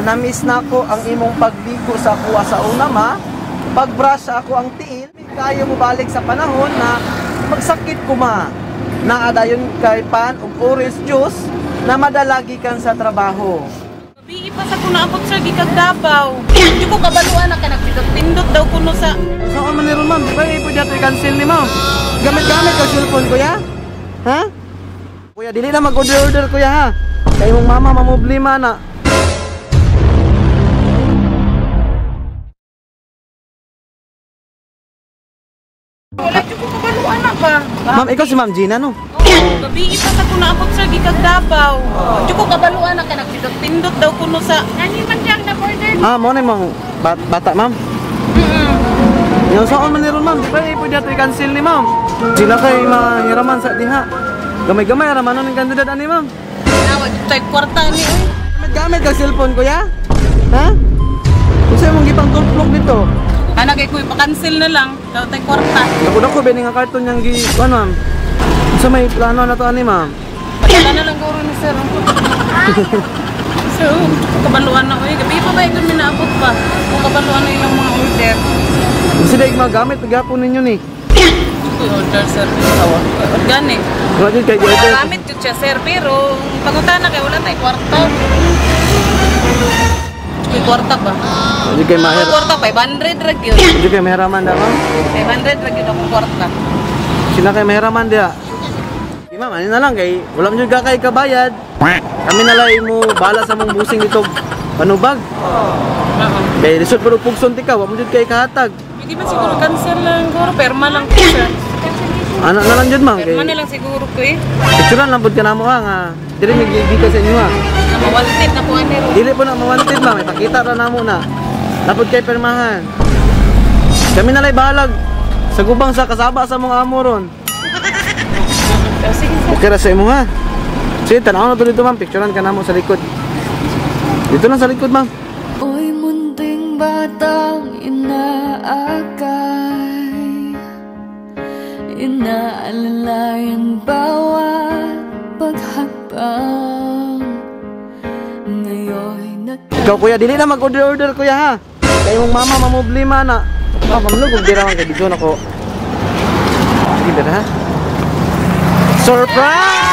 Namiss na ko ang imong pagligo sa kuha sa una, ma. Pagbrush sa ako ang tiil. Kayo mo balik sa panahon na magsakit ko, ma. Naadayon kay pan og orange juice na madalagi kan sa trabaho. Gabi pa sa kuno abot, sir, gikag Davao. Di ko kabaluan na ka nagpindot-pindot daw kuno sa Saan man ni ron, ma'am? Di ba pwede nato i-cancel ni ma'am? Gamit-gamit ka cellphone, kuya? Ha? Kuya, dili na mag-order-order, kuya, ha? Kay imong mama mamroblema na. Wala jud ko kabaluan na ba. Ma'am, ikaw si Ma'am Gina, no? Oo, gabi pa sa kuno abot, sir, gikag Davao. Di ko kabaluan na ka nagpindot-pindot daw kuno sa Nani man diyang na order. Ah, mo na imong bata, ma'am. Yung saan man ni ron, ma'am? Di ba pwede nato i-cancel ni ma'am? Sila kay mahiraman sa diha. Gamay-gamay raman ng kandidat ani, ma'am. Nawa jud tay kwarta ni oy. Gamit-gamit ka cellphone, kuya? Ha? Unsa imong gipang tulplok dito? Ana kay kuy pa-cancel na lang daw tay kwarta. Dako-dako ba nga karton yang gi kuan, ma'am? Unsa may plano na to ani, ma'am? Padala na lang guro ni sir. So, kabaluan na oy. Gabi pa ba ito minaabot pa? Kung kabaluan na ilang mga order. Unsa day magamit gapon ninyo ni? Kuy order, sir. Tawa. Organic. Wala jud kay order. Gamit jud siya, sir, pero pangutana kay wala tay kwarta. Kuy kwarta ba? Wala jud kay mahir. Kuy kwarta 500 ra gyud. Wala jud kay mahiraman da, ma'am. 500 ra gyud akong kwarta. Sila kay mahiraman diha. Di ma'am, ano na lang kay wala man jud ka kay kabayad. Kami na lang mo bala sa mong busing dito panubag. Oo. Kay lisod pero pugson ti ka, wa man jud kay kahatag. Pwede man siguro cancel lang guro, perma lang ko, sir. Ana na lang jud, ma'am, kay Perma na lang siguro ko eh. picturean lang pud ka namo ha nga diri mi gikan sa inyo ha. Na mawanted na po ani ro. Dili po na mawanted, ma'am, ipakita ra namo na. Napod kay permahan. Kami na lay bahalag sa gubang sa kasaba sa mong amo ron. Oh, sige, sir. Okay ra sa imo ha. Sige, tanaw na to dito, ma'am, picturean ka namo sa likod. Dito lang sa likod, ma'am. Oy, munting batang inaakay, inaalalayan bawat paghakbang. Ngayon'y Ikaw, kuya, dili na mag-order-order, kuya, ha. Kay imong mama mamroblema na. Ma'am, mamlug og dira man kay bidyon ako. Sige dira ha. Surprise!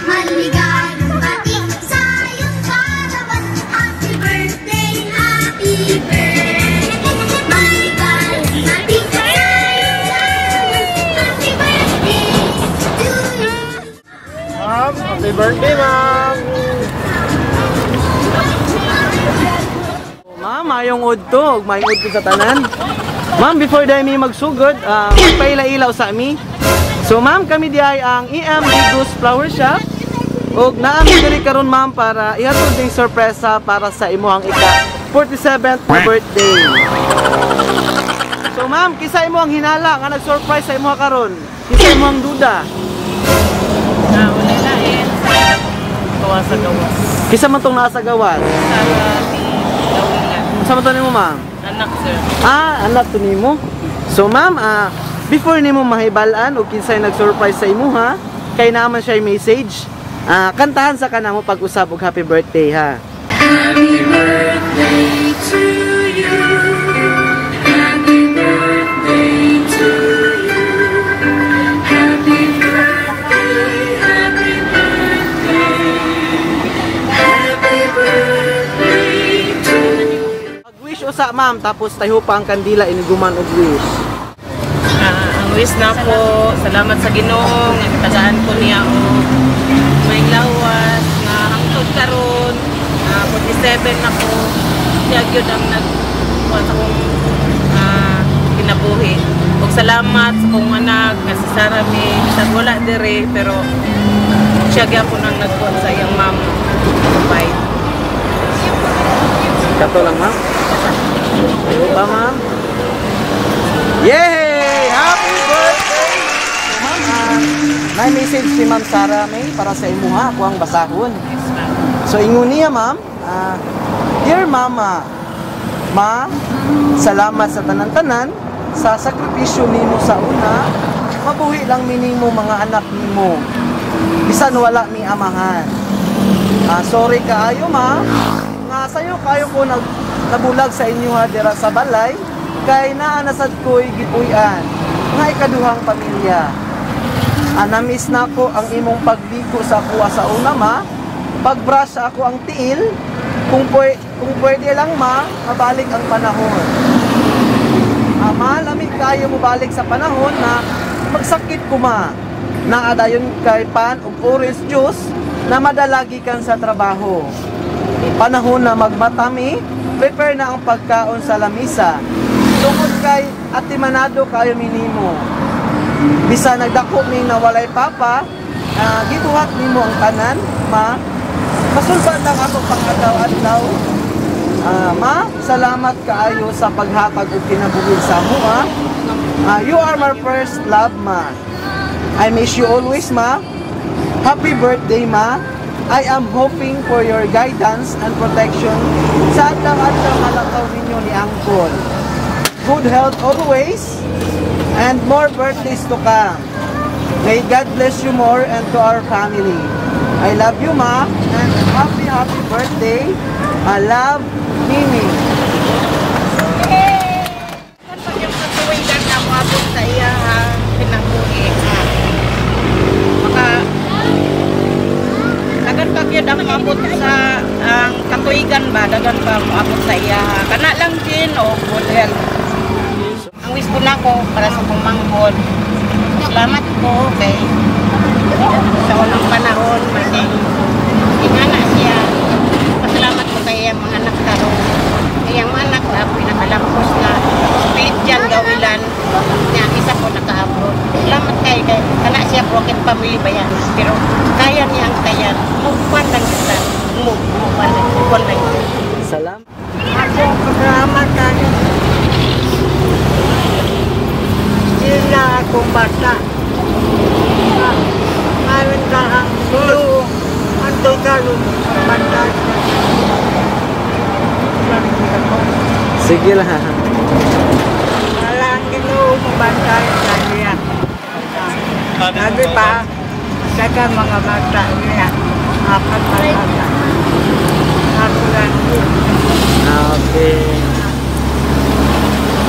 Maligayang bati sa'yong karawan. Happy birthday, happy birthday. Maligayang bati sa'yong karawan. Happy birthday to you. Ma'am, happy birthday, ma'am. Ma'am, mayong udto, mayong udto sa tanan. Ma'am, before dahil mi magsugod, magpaila-ilaw sa mi. So ma'am, kami di ay ang EM Digos Flower Shop. Og naami diri karon, ma'am, para ihatod ning sorpresa para sa imuhang ika 47th na birthday. So ma'am, kisa imo ang hinala nga nag-surprise sa imuha karon? Kisa imo ang duda? Ah, wala na eh. Sa gawa sa gawas. Kisa man tong naa sa gawas? Sa di Dawilan. Unsa man to nimo, ma'am? Anak, sir. Ah, anak to nimo. So ma'am, before nimo mahibal-an og kinsay nag-surprise sa imuha, kay naman siya message. Kantahan sa kanamo pag-usab og happy birthday ha. Happy birthday to you. Happy birthday to you. Happy birthday, happy birthday. Happy birthday to you. Mag-wish usa, ma'am, tapos tayo pa ang kandila iniguman og wish. Ah, ang wish na ko, salamat sa Ginoo nga gitagaan ko niya og may lawas nga hangtod karon, 47 na ko. Siya gyud ang nag kuwan sa akong kinabuhi. Ug salamat sa akong anak nga si Sarah May, bisag wala dire pero siya gyapon ang nagkuwan sa iyang mama. Provide. Kato lang, ma'am. Tayo pa, ma'am. Yay! Happy birthday! So, ma'am, may message si Ma'am Sarah May para sa imuha, ako ang basahon. Yes, ma'am. So ingon niya, ma'am, "Dear Mama, Ma, salamat sa tanan-tanan sa sakripisyo nimo sa una, mabuhi lang minimo mga anak nimo. Bisan wala mi amahan. Sorry kaayo, ma. Nga sayo kayo ko nabulag sa inyo ha dira sa balay kay naa na sad ko'y gipuy-an nga ikaduhang pamilya. Namiss na ko ang imong pagliko sa kuha sa una, ma. Pagbrush sa ako ang tiil. Kung pwede lang, ma, mabalik ang panahon. Ma, lamig kayo mo balik sa panahon na magsakit ko, ma. Naadayon kay pan ug orange juice na madalagi kan sa trabaho. Panahon na magmatami, prepare na ang pagkaon sa lamisa. Tungod kay atimanado kayo minimo. Bisa nagdako mi na walay papa, gibuhat nimo ang tanan, ma. Masulbad lang ako pang-adlaw-adlaw. Ma, salamat kaayo sa paghatag og kinabuhi sa amoa. You are my first love, ma. I miss you always, ma. Happy birthday, ma. I am hoping for your guidance and protection sa adlaw-adlaw nga lakaw ninyo ni Uncle. Good health always and more birthdays to come. May God bless you more and to our family. I love you, ma, and happy, happy birthday. I love, Mimi. Pag yung katuwigan na moabot sa iya kinabuhi. Maka dagan pa gyud ang moabot sa ang katuigan ba, dagan pa moabot sa iya. Kana lang din o good health. Ang wish po nako para sa akong manghod. Salamat po kay sa unang panahon maging ingana siya. Pasalamat ko kay iyang mga anak karon. Iyang mga anak na ako'y nakalampos na split dyan gawilan niya ang isa ko naka-abroad. Salamat kay kana siya broken family ba yan. Pero kaya niya ang kaya. Move on lang kita. Move, move on lang. Move on lang. Salamat. Ako, pasalamat kayo. Hindi na akong bata. Ngayon ka ang ginoo. Andoy karon bata. Sige lang. Wala ang Ginoo mabantay sa niya. Sabi pa, saka mga bata niya, apat na bata. Ako lang yun. Okay.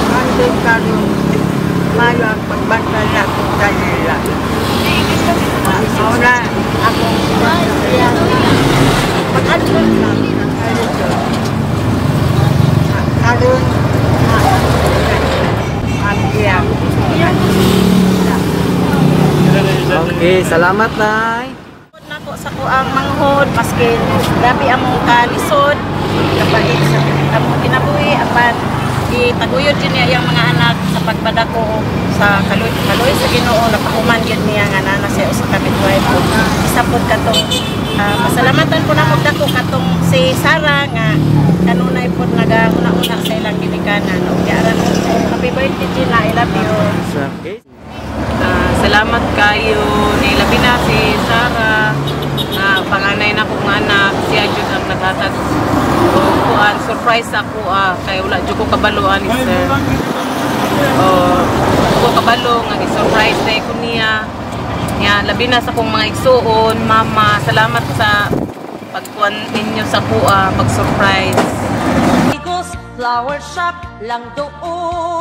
Andoy karon mayo ang pagbantay na ako kanila. Una, akong pag-adlon lang. Karon, ang iyang. Okay, salamat, Nay. Nako sa kuang manghod maski grabe among kalisod, kapait sa among kinabuhi, apan gitaguyod jud niya iyang mga anak sa pagpadako sa kaloy kaloy sa Ginoo. Napahuman gyud niya nga naa na siya usa ka midwife. Isa pod katong pasalamatan po nako dako katong si Sarah nga kanunay pod nagahuna-una sa ilang ginikanan. Ug aran, happy birthday, Gina, I love you. Okay. Salamat kayo ni labi na si Sarah na panganay na kong anak. Siya jud ang naghatag og kuan, surprise ako kay wala jud ko kabalo ani, sir. Oh, ko kabalo nga gi-surprise day ko niya. Nya labi na sa akong mga igsuon, mama, salamat sa pagkuan ninyo sa kuha, pag-surprise. Flower shop lang doon.